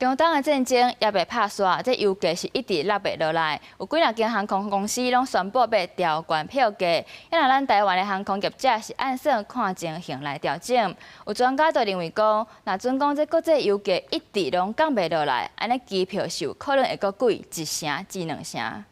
中東的戰爭猶未拍煞，這油價是一直落袂落來，有幾若間航空公司攏宣布欲調懸票價。啊若咱台灣的航空業者是按算看情形來調整。有專家就認為講，若準講這國際油價一直攏降袂落來，按呢機票是有可能會閣貴一成至兩成。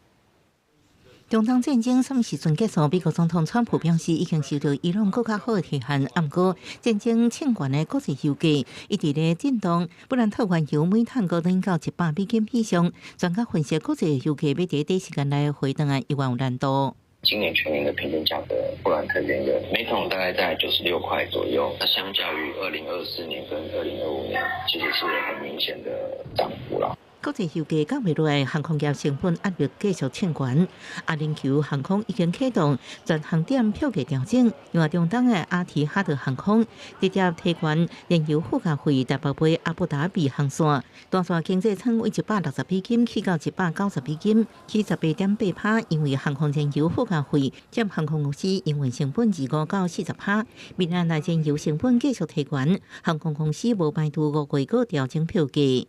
中東戰爭啥物時陣結束？美國總統川普表示已經收到伊朗閣較好的提案，毋過戰爭衝懸的國際油價一直咧震盪，布蘭特原油每桶閣轉到100美金以上。專家分析，國際油價欲佇短時間內回轉來，猶原有難度。今年全年的平均價格，布蘭特原油每桶大概在96塊左右。那相較於2024年跟2025年，其實是很明顯的漲幅啦。國際油價降袂落來，航空業成本壓力繼續衝懸。阿聯酋航空已經啟動全航點票價調整，另外中東的阿提哈德航空直接提懸燃油附加費，台北飛阿布達比航線，單線經濟艙為160美金起到190美金，起18.8趴。因為航空燃油附加費佔航空公司營運成本25到40趴。明年來燃油成本繼續提懸，航空公司無排除5月閣調整票價。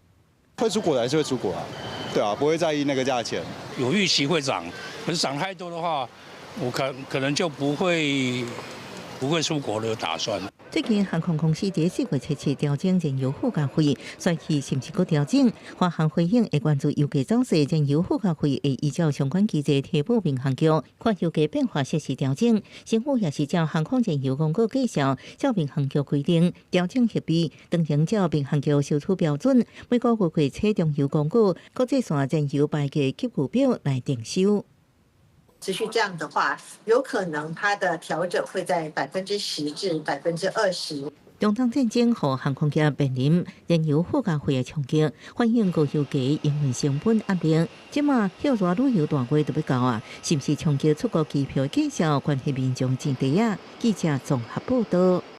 會出國的還是會出國啊，對啊，不會在意那個價錢。有預期會漲，可是漲太多的話，我可能就不會出國的打算。最近航空公司佇4月7日調整燃油附加費，衰去是毋是閣調整？華航回應會關注油價走勢，燃油附加費會依照相關機制提報民航局，看油價變化適時調整。政府也是照航空燃油公告介紹，照民航局規定調整協議，當然照民航局收取標準，每個月會採中油公告國際線燃油牌價給付表來定收。持續這樣的話，有可能它的調整會在10%至20%。中東戰爭予航空業面臨燃油附加費的衝擊，反映高油價營運成本壓力。這馬歇熱旅遊大月就欲到啊，是毋是衝擊出國機票價數？關係民眾真濟啊！記者綜合報道。